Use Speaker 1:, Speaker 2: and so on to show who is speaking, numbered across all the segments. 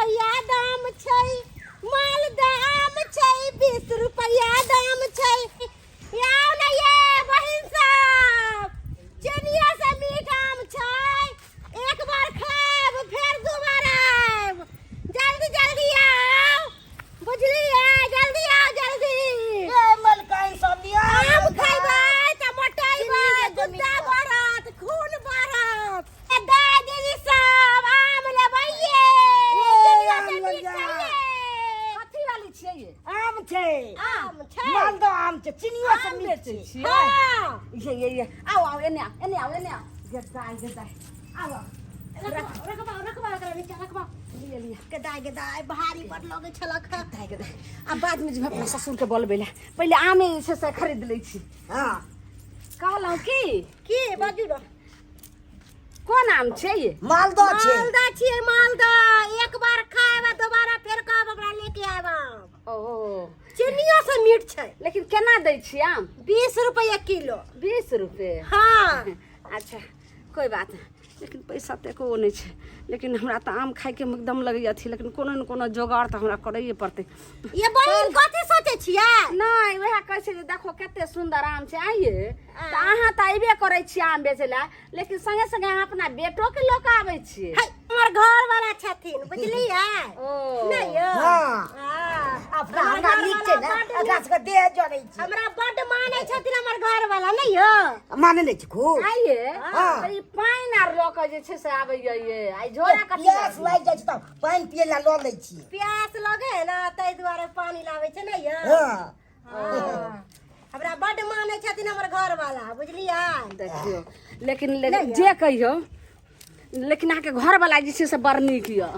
Speaker 1: रुपैआ दाम छै, मालदह आम छै, 20 रुपैआ दाम छै। आउ ने ये बहिन सब, चिनिया से मीठ आम छै। एक बार खायब, फेर दोबारा आयब। जल्दी जल्दी आउ, बुझलियै? जल्दी आउ, जल्दी।
Speaker 2: ए मलकाइन सब लिया।
Speaker 1: आम खैबै तऽ मोटेबै,
Speaker 2: चिन्नी के
Speaker 1: गुद्दा बढ़त, खून बढ़त। ए दाइ दीदी सब, आम लेबै ये? चिनिया से
Speaker 2: आम
Speaker 1: मीठ
Speaker 2: लगिया।
Speaker 1: छै ये।
Speaker 3: कथी वाली छियै ये?
Speaker 2: आम छै।
Speaker 1: आम छै।
Speaker 2: मालदह आम छै, चिनियो से
Speaker 3: आम
Speaker 2: मीठ
Speaker 3: बेचै
Speaker 2: छै।
Speaker 3: छियै?
Speaker 1: हँ।
Speaker 3: ये ये ये, आउ आउ, एने आउ, एने आउ, एने आउ। गे दाइ, गे दाइ, आउ आउ।
Speaker 1: रखबा, रखबा, रखबा, एकरा नीचा रखबा।
Speaker 3: लिअ लिअ।
Speaker 1: गे दाइ, गे दाइ, भारी बड लगै छलक हँ।
Speaker 3: दाइ, गे दाइ, आब बादमे जेबै अपना ससुरके बोलबै लए, पहिले आमे जे छै से खरीद लै छी।
Speaker 2: हँ।
Speaker 3: कहलहुँ की?
Speaker 1: की बाजू ने।
Speaker 3: कोन आम छै ये?
Speaker 2: मालदह छै।
Speaker 1: मालदह छियै मालदह। एक बार खायब आ दोबारा फेर कहब हमरा लेके आयब आम।
Speaker 3: ओ।
Speaker 1: चिनियो से मीठ छै।
Speaker 3: लेकिन केना दै छियै आम?
Speaker 1: 20 रुपैआ किलो।
Speaker 3: 20 रुपए?
Speaker 1: हँ।
Speaker 3: अच्छा, कोइ बात नहि, लेकिन पैसा तऽ एको नहि छै। लेकिन हमरा तऽ आम खायके एकदम लगैए अथी, लेकिन कोनो ने कोनो जोगाड़ तऽ हमरा करैए पड़तै।
Speaker 1: ये बहिन, कथी सोचै छियै?
Speaker 3: नहि, वएह कहै छै जे देखो कते सुन्दर आम छै। आइये तऽ अहाँ तऽ अयबे करै छियै आम बेचै लए, लेकिन संगे संगे अहाँ अपना बेटोके लऽ कऽ आबै छियै।
Speaker 1: है, हमर घर वाला छथिन, बुझलियै?
Speaker 3: ओ।
Speaker 1: नहि यौ?
Speaker 2: हँ।
Speaker 1: हँ।
Speaker 2: अपना
Speaker 1: हमर
Speaker 2: हमरा नीक छै ने।
Speaker 1: घरवाला बड्ड
Speaker 2: एकरा सबके देह जरै छै।
Speaker 1: हमरा बड्ड मानै छथिन हमर घर वाला, नहि यौ?
Speaker 2: माने नहि छै खूब।
Speaker 3: आइये
Speaker 2: हँ।
Speaker 3: तऽ ई पानि आर लऽ कऽ जे छै से आबैया ये, आ ई झोरा कथी?
Speaker 2: प्यास लागि जाइ छै तऽ पानि पियै लए लऽ लै छियै।
Speaker 1: प्यास लगे है ने, ताहि दुआरे पानी लाबै छै, नहि यौ?
Speaker 2: हँ।
Speaker 1: हँ। हमरा बड्ड मानै छथिन हमर घर वाला, बुझलियै?
Speaker 3: देखियौ, लेकिन लेकिन जे कहियौ, लेकिन अहाँके घरवला जे छै से बड़ नीक यऽ।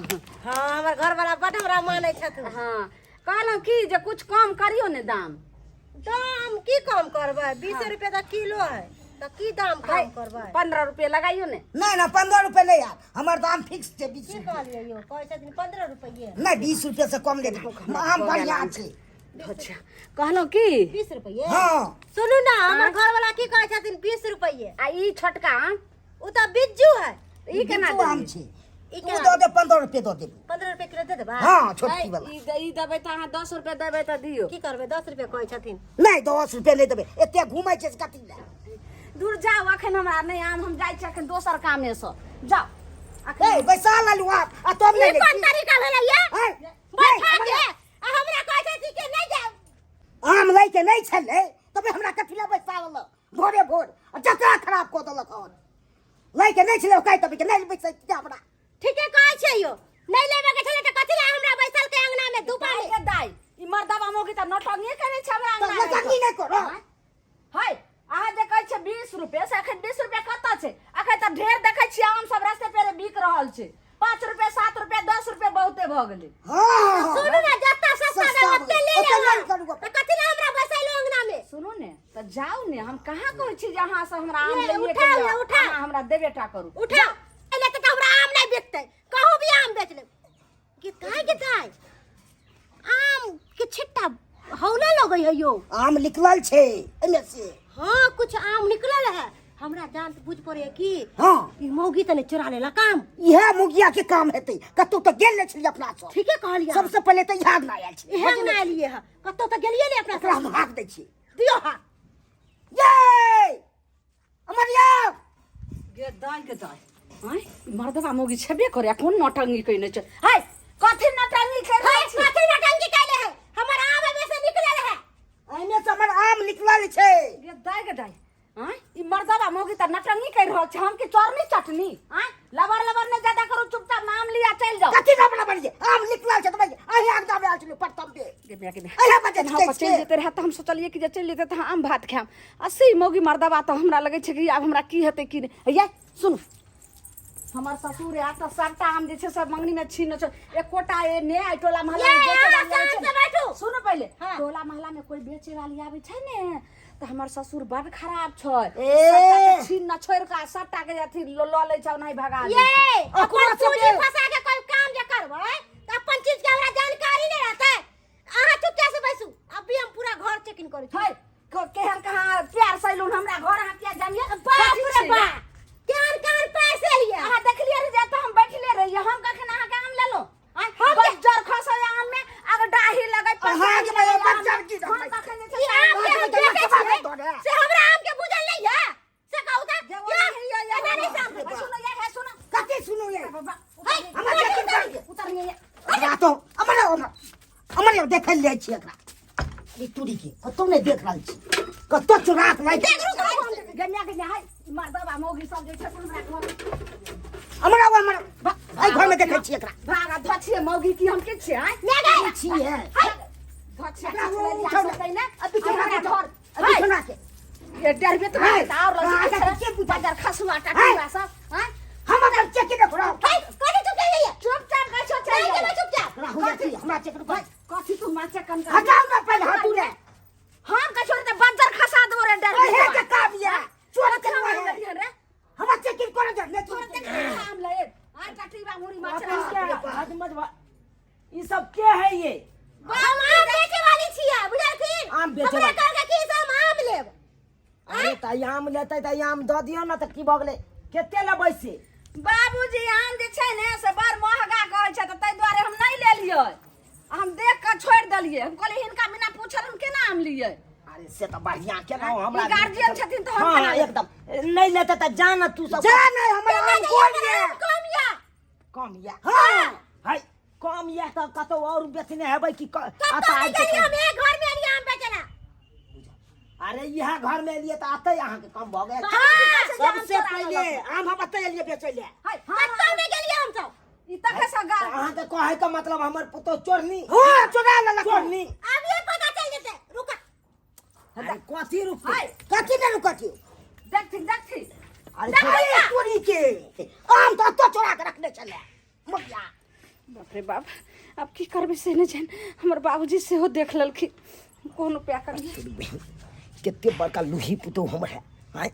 Speaker 1: हँ, हमर घर वाला बड्ड हमरा मानै छथिन।
Speaker 3: हँ, कहलहुँ की जे कुछ कम करियौ ने दाम।
Speaker 1: दाम की कम करबै? 20 रुपए तऽ किलो है, तऽ की दाम कम करबै?
Speaker 3: 15 रुपये लगाइयो ने।
Speaker 2: नहि नहि, 15 रुपए नहि आयत, हमर दाम फिक्स छै 20
Speaker 1: की
Speaker 2: रुपए।
Speaker 1: कहलियै यौ? कहै छथिन 15 रुपए।
Speaker 2: नहि, 20 रुपए से कम लेबै, आम बढ़िआँ छै।
Speaker 3: अच्छा, कहलहुँ की?
Speaker 1: 20 रुपए।
Speaker 2: हँ।
Speaker 1: सुनू ने, हमर घर वाला की कहै छथिन, 20 रुपए।
Speaker 3: आ ई छोटका आम?
Speaker 1: ओ तऽ बिज्जू है।
Speaker 3: ई केना
Speaker 2: बिज्जू आम
Speaker 3: देलियै?
Speaker 2: छै।
Speaker 1: ई
Speaker 2: ओ
Speaker 1: केना?
Speaker 2: दऽ दे, 15 रुपए दऽ देबै।
Speaker 1: 15 रुपए किलो दे देबै?
Speaker 2: हँ, छोटकी वाला।
Speaker 3: ई देबै तऽ अहाँ 10 रुपये देबै तऽ दियौ।
Speaker 1: की करबै? 10 रुपए कहै छथिन।
Speaker 2: नहि, 10 रुपए नहि देबै, एते घूमै छै से कथी लए?
Speaker 3: दूर जाउ, अखन हमरा नहि आम, हम जाइ छी अखन दोसर कामेसँ, जाउ अखन।
Speaker 2: ए बैसा लेलहुँ आब आ तब
Speaker 1: ई
Speaker 2: नहि लै
Speaker 1: कोन
Speaker 2: छी।
Speaker 1: तरीका भेलै ये?
Speaker 2: हैं?
Speaker 1: बैठा
Speaker 2: नहि,
Speaker 1: के आ हमरा कहै छथिन कि नहि जाउ।
Speaker 2: आम लै के नहि छलै तबे हमरा कथी लए बैसा लेलक भोरे भोर आ जतरा खराब कऽ देलक हन? लै के नहि छलै ओकाय तबे के नहि बैसै छै हमरा।
Speaker 1: ठीके कहै छियै यौ, नहि लेबे के छलै तऽ कथी लए हमरा बैसल के अंगना में धूपा
Speaker 3: दाइ
Speaker 1: में?
Speaker 3: गे दाइ, ई मर्दबा मौगी तऽ नौटंगिए करै छै हमरा
Speaker 2: तऽ
Speaker 3: अंगना आबि
Speaker 2: नौटंकी
Speaker 3: कऽ।
Speaker 2: नहि करऽ।
Speaker 3: है, अहाँ जे कहै छियै 20 रुपए से, अखन 20 रुपए कतऽ छै? अखन तऽ ढेर देखै छियै आम सब रस्ते पेरे बिक रहल छै, 5 रुपए, 7 रुपए, 10 रुपए बहुते भऽ गेलै।
Speaker 2: हँ।
Speaker 1: सुनू ने, जत्ता सस्ता
Speaker 2: सस्ता
Speaker 1: देब ओते ले
Speaker 2: ओते
Speaker 1: लेब।
Speaker 2: नहि करू गप।
Speaker 1: तऽ कथी लए हमरा बैसैलो अंगना में?
Speaker 3: सुनू ने, तऽ जाउ ने, हम कहाँ कहै छी जे अहाँ से हमरा आम
Speaker 1: ले,
Speaker 3: लइए के
Speaker 1: उठाउ,
Speaker 3: यऽ,
Speaker 1: ले, उठाउ।
Speaker 3: अहाँ हमरा देबे टा करू।
Speaker 1: उठा लेते तऽ हमरा आम नहि बिकतै, कहूँ भी आम बेच लेब। गे दाइ, गे दाइ, आम के छिट्टा हौला लगै है यौ।
Speaker 2: आम निकलल छै एहिमे से।
Speaker 1: हाँ, कुछ आम निकलल है। हमरा जान बुझ पड़े कि
Speaker 2: हँ।
Speaker 1: ई मौगी तने चोरा लेलक आम।
Speaker 2: इएह मुगिया के काम हेतै, कतौ तऽ गेल नहि छलियै अपना सब।
Speaker 1: ठीके कहलियै।
Speaker 2: सबसे पहिले तऽ इएह अंगना आयल छलै।
Speaker 1: इएह अंगना एलियै हँ, कतौ तऽ गेलियै ने अपना
Speaker 2: एकरा
Speaker 1: सब।
Speaker 2: हम हाक दै छियै।
Speaker 1: दियौ हाथ।
Speaker 2: ये अमर यौ।
Speaker 3: गे दाइ, गे दाइ, आँय, ई मर्दबा मौगी छेबे करे आ कोन नौटंकी कयने छै? हाय, कथी नौटंकी कयने
Speaker 1: हाय,
Speaker 3: छी?
Speaker 1: कथी नौटंकी कैले है? हमर आम एमे से निकलल है।
Speaker 2: एहिमे से हमर आम निकलल छै।
Speaker 3: गे दाइ, गे दाइ, आँय, ई मर्दबा मौगी तऽ नौटंकी कर रहल छै, हम की चोरनी चटनी? आँय, लबर लबर नहि ज्यादा करू, चुपचाप नाम लिया चलि जाउ।
Speaker 2: कथी नाम लबरिये? आम निकलल छै तऽ भाइ अहीं आग आयल छलियै प्रथम बेर।
Speaker 3: गे माय, गे माय।
Speaker 2: अहिया बजे
Speaker 3: केनाहु कऽ चलि जेतै रहए तऽ हम सोचलियै कि जे चलि जेतै तऽ आम भात खायब, आ से मौगी मर्दबा तऽ हमरा लगै छै कि आब हमरा की हेतै की नहि। ये सुनू, हमर ससुर आयत तऽ सबटा आम जे छै सब मंगनी मे छीन छै, एकोटा ए ने आइ टोला मोहल्ला में
Speaker 1: ये,
Speaker 3: बेचे
Speaker 1: अहाँ
Speaker 3: वाली आबै
Speaker 1: शांत
Speaker 3: छै
Speaker 1: से
Speaker 3: ने।
Speaker 1: बैठू।
Speaker 3: सुनू पहिले।
Speaker 1: हाँ।
Speaker 3: टोला मोहल्ला में कोई बेचे वाली आबै छै ने तऽ हमर ससुर बड खराब छै।
Speaker 2: ए।
Speaker 3: सबटा के छीन न छोड़ि कऽ आ सबटा के अथी लऽ लऽ लै छै, ओनाही भगा दै
Speaker 1: ये
Speaker 3: छै।
Speaker 2: ओकरो
Speaker 1: अपन पूंजी
Speaker 2: सबके-
Speaker 1: फंसा के कोई काम जे करबै तऽ अपन चीज के हमरा जानकारी नहि रहतै? अहाँ चुपचाप से बैसू, अभी हम पूरा घर चेकिंग करै छी।
Speaker 3: है, केहन कहाँ प्यार सैलून हमरा घर, अहाँ किया जानिए?
Speaker 1: बाप रे बा, केहन केहन पैर से लिए।
Speaker 3: अहाँ देखलियै रे जे तऽ हम बैठले रहियै, हम कखन अहाँके आम लेलहुँ? आँय,
Speaker 1: हम
Speaker 2: कतऽ देखै लए जाइ छी एकरा। ई तुरी के कतौ नहि देख रहल छी, कतऽ चोरा के लाइक
Speaker 3: गन्या के हाय मर्दबा मौगी सब जे छै से हमरा घर
Speaker 2: हमरा ओ हमरा एहि घर में देखै छी एकरा।
Speaker 3: भाग धछिए मौगी की हम के छियै आँय?
Speaker 2: की छियै?
Speaker 3: धछिए
Speaker 2: एकरा
Speaker 3: किछु
Speaker 2: ओ
Speaker 3: नहि
Speaker 2: उठाउ
Speaker 3: सकतै ने
Speaker 2: आ बिछौना
Speaker 3: हमरा
Speaker 2: के
Speaker 3: घर
Speaker 2: आ बिछौना के
Speaker 3: ये डरबे तो
Speaker 2: हाय,
Speaker 3: और
Speaker 2: अहाँ के के पूछै?
Speaker 3: बाजार खसुआ
Speaker 2: हाय।
Speaker 3: टाटुआ सब आँय?
Speaker 2: हम अपन चेक के देखो राहु।
Speaker 1: हाय, कथी चुप जाइए?
Speaker 3: चुपचाप गछो चल
Speaker 1: नहीं जेबै चुपचाप।
Speaker 2: राहु जाती हमरा चेक कर।
Speaker 3: कथी तू माचे कन कर
Speaker 2: हटाउ ना पहिले हाथ उड़े।
Speaker 3: हम गछो त बज्जर खसा दो रे डर
Speaker 2: अहे के काम ये चोर के
Speaker 3: रे
Speaker 2: है। हमरा चेक कर दे ने
Speaker 3: तोर देख आम ले आ टाटीबा मुरी माछ
Speaker 4: ई सब के है ये?
Speaker 1: हम आम बेचे वाली छियै, बुझलखिन?
Speaker 4: आम बेचे
Speaker 1: हमरा
Speaker 4: वाली।
Speaker 1: कहलकै कि से हम आम लेब।
Speaker 4: अरे त ई आम लेतै त ई आम दऽ दियौ ने त की भऽ गेलै? कते लेबै से?
Speaker 3: बाबूजी आम जे छै ने से बड़ महगा कहै छै, तऽ ताहि दुआरे हम नहि लेलियै। हम देख कऽ छोड़ि देलियै। हम कहलियै हिनका बिना पूछल हम केना आम लियै?
Speaker 4: अरे से तऽ बढ़िया केलहुँ हमरा।
Speaker 3: ई गार्जियन छथिन तऽ हम
Speaker 4: हाँ
Speaker 3: केना लेबै?
Speaker 4: एकदम नहि लेतै तऽ जा ने तू सब।
Speaker 2: जा नहि हमर आम कोन ये?
Speaker 1: कम या।
Speaker 4: कम या?
Speaker 2: हाँ।
Speaker 4: है कम या तऽ कतौ और बेचने हेबै कि
Speaker 1: कतौ
Speaker 4: एतऽ
Speaker 1: नहि
Speaker 4: आबि कऽ
Speaker 1: गेलियै हम, एक घर में एलियै आम बेचै ला।
Speaker 4: अरे इएह घर में एलियै तऽ एतै अहाँके कम भऽ गेल।
Speaker 1: हाँ,
Speaker 4: सबसे पहिले आम हम एतै एलियै बेचै लए।
Speaker 3: हाय, हाँ,
Speaker 1: कतौ नहि गेलियै हम सब।
Speaker 3: ई तखे से
Speaker 4: तऽ अहाँके कहै के मतलब हमर पुतोह चोरनी?
Speaker 2: हाँ, चोरा लेलक।
Speaker 4: चोरनी।
Speaker 1: अभिये पता चल जेतै, रुका।
Speaker 4: अरे कथी रुकतै?
Speaker 3: हाय,
Speaker 2: कथी नहि रुकत यौ?
Speaker 3: देखथिन देखथिन।
Speaker 4: अरे
Speaker 2: अरे चोरी के आम तऽ एतऽ चोरा के रखने छलै मुखिया।
Speaker 3: बाप रे बाप, आब की करबै से नहि जानि। हमर बाबूजी सेहो देख लेलखिन। कोन उपाय करियै?
Speaker 4: कते बड़का लूही पुतोह हमर है। आँय,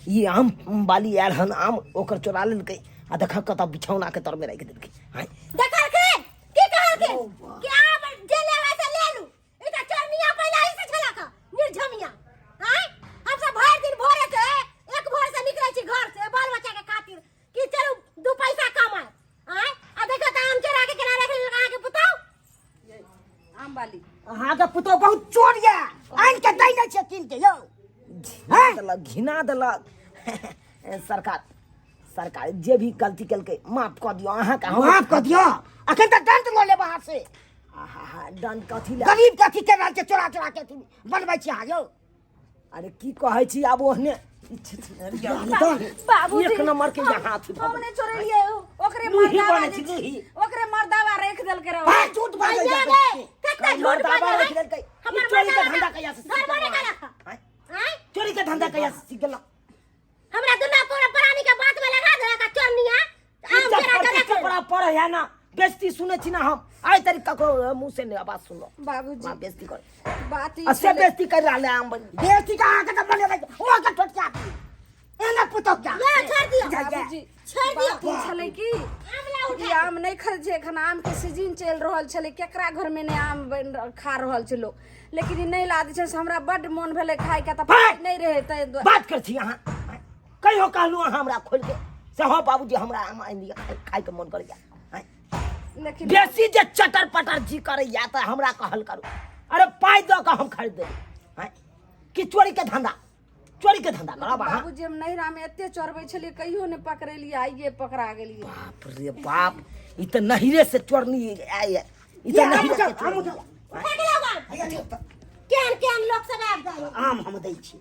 Speaker 4: ई आम बाली आयल हन, आम ओकर चोरा लेलकै आ देख कतऽ बिछौना के तरमे राखि देलकै। आँय,
Speaker 1: देखलखिन की कहलखिन कि आम जे लेबै से ले लू। ई तऽ चोरनिया पहिले ही से छलक निर्झमिया। आँय, हम सब भरि दिन भोरे से एक भोर से निकलै छी घर से बाल बच्चा के खातिर कि चलू दू पैसा कमाए। आँय, आ देखो तऽ आम चोरा के केना राखि लेलक अहाँके पुतहु।
Speaker 3: आम वाली
Speaker 2: अहाँके पुतोह बहुत चोर ये, आनि के दै नहि छै कीन के यौ।
Speaker 4: घिना देलक, घिना देलक। सरकार सरकार जे भी गलती केलकै माफ कऽ दियौ अहाँके हम।
Speaker 2: माफ कऽ दियौ? अखन तऽ दंड लऽ लेब अहाँ से।
Speaker 4: आहा, दंड कथी लए?
Speaker 2: गरीब के अथी कर रहल छै, चोरा चोरा के अथी बनबै छी अहाँ यौ।
Speaker 4: अरे की कहै छी आब ओहने
Speaker 3: बाबूजी
Speaker 4: एक नंबर के यहाँ अथी भऽ
Speaker 3: हम
Speaker 4: गेल।
Speaker 3: नहि चोरेलियै, ओकरे
Speaker 4: लूही
Speaker 3: मर्दावा
Speaker 4: बनै
Speaker 3: जे
Speaker 4: छै, लूही।
Speaker 3: ओकरे मर्दावा राखि देलकै रह।
Speaker 2: भाई झूठ बाजै
Speaker 1: भैया
Speaker 2: छै।
Speaker 1: गे, कते झूठ
Speaker 4: मर्दावा
Speaker 1: बाजै
Speaker 4: राखि देलकै। ई
Speaker 1: हमर
Speaker 4: चोरी के
Speaker 1: मर्दावा
Speaker 4: धंधा कहिया से सीख
Speaker 1: घर बने
Speaker 4: गेलहुँ
Speaker 1: का रखा।
Speaker 4: आँय?
Speaker 1: आँय?
Speaker 4: चोरी के धंधा कहिया से सीख गेलहुँ?
Speaker 1: हमरा दुना पूरा प्राणी के बात में लगा देलक आ चोरनिया आम
Speaker 4: इज्जत
Speaker 1: चोरा के
Speaker 4: प्रतिष्ठा
Speaker 1: रख
Speaker 4: बड़ा पर है ना। बेइज्जती सुनै छी ना हम, आइ तक ककरो मुंह से नहीं आवाज सुनलो।
Speaker 3: बाबूजी
Speaker 4: माँ बेइज्जती कर
Speaker 3: बात ई
Speaker 4: आ से
Speaker 3: छलै।
Speaker 4: बेइज्जती कर रहल है आम बनी।
Speaker 2: बेइज्जती के अहाँके तऽ बनेबै ओ के छोटका एना पुतोह के।
Speaker 1: ना, छोड़ दियौ।
Speaker 2: जा, जा।
Speaker 3: बाबूजी
Speaker 1: छोड़ दियौ।
Speaker 3: बात ई छलै कि
Speaker 1: आम ला
Speaker 3: ई
Speaker 1: उठा।
Speaker 3: आम नहि खरीद छै, एखन आम के सीजन चलि रहल छलै, केकरा घर में नहि आम बनि खा रहल छै लोक, लेकिन ई नहि ला दै छै से हमरा बड्ड मोन भेलै खायके, तऽ पाइ नहि रहै ताहि दुआरे।
Speaker 4: बात कर छी अहाँ कहियो कहलहुँ अहाँ हमरा खोलि के से हँ बाबूजी हमरा आम आनि दिअ, खायके मोन करैया।
Speaker 3: लेकिन
Speaker 4: बेसी जे चटर पटर जी करैया तऽ हमरा कहल करू, अरे पाइ दऽ कऽ हम खरीद देबै। आँय, कि चोरी के धंधा, चोरी के धंधा करब अहाँ?
Speaker 3: बाबूजी हम नैहरा में एते चोरबै छलियै, कहियो नहि पकड़ेलियै, आइये पकड़ा गेलियै।
Speaker 4: बाप रे बाप, ई तऽ नहिरे से चोरनी आइ, ई तऽ
Speaker 2: ये, आम
Speaker 4: नहिरे से
Speaker 2: उठाउ, आम
Speaker 4: चोरनी।
Speaker 2: उठाउ।
Speaker 1: उठा के लाउ आम।
Speaker 2: हैया लिअ तऽ।
Speaker 1: केहन केहन लोक सब आबि जाइए।
Speaker 2: आम हम दै छी।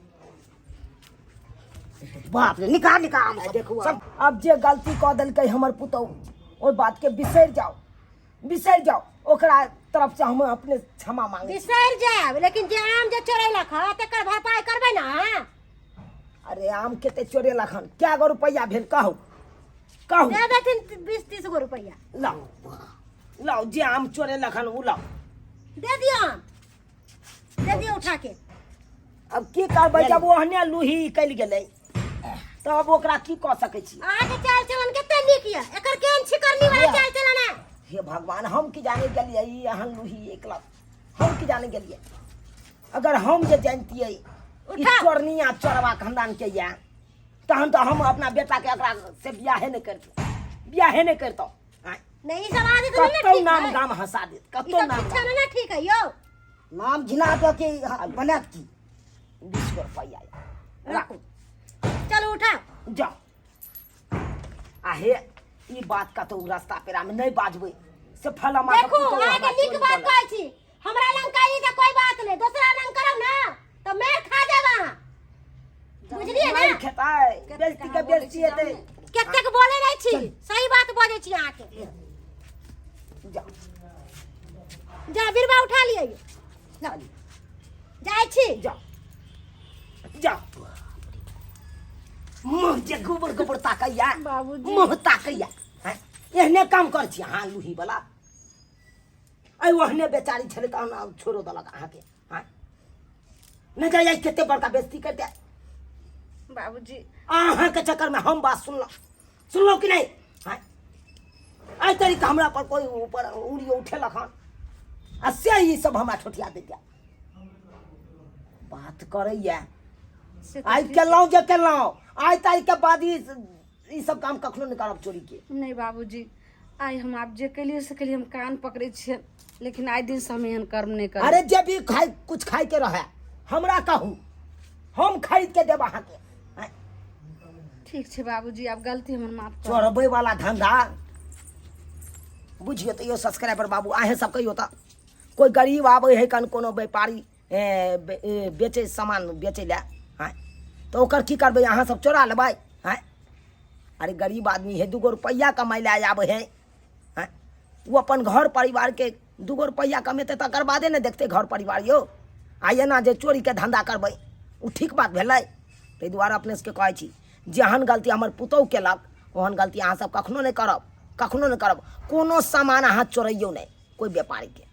Speaker 2: बाप रे, निकाल निकाल आम सब।
Speaker 4: देखू
Speaker 2: सब
Speaker 4: अब जे गलती कऽ देलकै हमर पुतहु, ओहि बात के बिसरि जाउ, बिसरि जाउ। ओकरा तरफ से हम अपने क्षमा मांगे छी।
Speaker 1: बिसरि जायब, लेकिन जे आम जे चोरेलक हँ तकर भरपाई करबै ने अहाँ?
Speaker 4: अरे आम कते चोरेलक हन? कए गो रुपैआ भेल कहू, कहू।
Speaker 1: दे देथिन 20-30 गो रुपैआ।
Speaker 4: लाउ लाउ, जे आम चोरेलक हन ओ लाउ।
Speaker 1: दे दियौ आम, दे दियौ उठा के।
Speaker 4: अब की करबै जब ओहने लूही निकलि गेलै तब ओकरा की कऽ सकै छी?
Speaker 1: अहाँके चाल चलन कते नीक यऽ, एकर केहन छिकरनी वाला चाल चलन है।
Speaker 4: हे भगवान, हम की जाने गेलियै ई एहन लूही एकला, हम की जाने गेलियै। अगर हम जे जानतियै ई
Speaker 1: उठा।
Speaker 4: चोरनिया चोरवा खानदान के यऽ, तहन तऽ हम अपना बेटा के एकरा से बियाहे नहि करितहुँ, बियाहे नहि करितहुँ। आँय,
Speaker 1: नहीं, ई सब आदत नहीं ना
Speaker 4: कतौ
Speaker 1: ठीक
Speaker 4: नाम
Speaker 1: है।
Speaker 4: गाम हंसा देत,
Speaker 1: ई
Speaker 4: कतौ
Speaker 1: सब
Speaker 4: नाम
Speaker 1: शिक्षा
Speaker 4: गाम।
Speaker 1: नहीं ना ठीक है यौ।
Speaker 2: नाम घिना दऽ के बनायत की?
Speaker 4: 20 गो रुपैआ
Speaker 1: राखू, चलू उठा
Speaker 4: जाओ। आ हे ई बात कतौ रास्ता पेरा में नहीं बाजबै से फलामा के
Speaker 1: देखू
Speaker 4: पुतोहु
Speaker 1: अहाँके
Speaker 4: हमरा
Speaker 1: नीक
Speaker 4: चोरी
Speaker 1: बात
Speaker 4: कऽ
Speaker 1: कहै छी, हमरा लंग कही तऽ कोई बात नहीं, दोसरा लंग करब ना तऽ मार खा जाब अहाँ, बुझलियै ना?
Speaker 4: मारि खेतै, बेइज्जती के बेइज्जती हेतै।
Speaker 1: कतेक बोले नहीं छी, सही बात बजै छी अहाँके।
Speaker 4: जाउ।
Speaker 1: जा, बिरबा उठा लियै, जाइ छी।
Speaker 4: जाओ जाओ। मुँह जे गोबर गोबर ताकैया।
Speaker 3: बाबूजी।
Speaker 4: मुँह ताकैया हैं? एहने काम कर छी अहाँ लूही वाला। अइ ओहने बेचारी छलै तहन आब छोड़ो देलक अहाँके। हैं? नहि जाय कते बड़का बेइज्जती कर दे।
Speaker 3: बाबूजी।
Speaker 4: अहाँके चक्करमे हम बात सुनलहुँ, सुनलहुँ कि नहि? हैं? एहि तरीका हमरा पर कोई ऊपर उड़ियो उठेलक हन आ से ई सब हमरा ठोठिया दैया, बात करैया।
Speaker 3: से तऽ
Speaker 4: आइ केलहुँ जे केलहुँ, आइ तारीख के बाद ई सब काम कखनो नहि करब चोरी के।
Speaker 3: नहि बाबूजी, आइ हम आब जे केलियै से केलियै, हम कान पकड़ै छियै, लेकिन आइ दिनसँ हम एहन कर्म नहि करब।
Speaker 4: अरे जे भी खाइ कुछ खाइ के रहे हमरा कहू, हम खरीद के देब अहाँके। आँय?
Speaker 3: ठीक छै बाबूजी, आब गलती हमर माफ कर।
Speaker 4: चोरबै वाला धंधा बुझियौ तऽ यौ सब्सक्राइबर बाबू, अहें सब कहियौ तऽ कोइ गरीब आबै है कन कोनो व्यापारी बेचै सामान बेचै लए, आँय, तऽ ओकर की करबै? अहाँ सब चोरा लेबै? आँय, अरे गरीब आदमी है, दूगो रुपैआ कमाइ लए आबै है। आँय, ओ अपन घर परिवारके दूगो रुपैआ कमेतै तकर बादे ने देखतै घर परिवार यौ। आ एना जे चोरीके धन्धा करबै ओ ठीक बात भेलै? ताहि दुआरे अपने सबके कहै छी, जेहन गलती हमर पुतहु केलक ओहन गलती अहाँ सब कखनो नहि करब, कखनो नहि करब। कोनो सामान अहाँ चोरैयौ नहि कोइ व्यापारीके।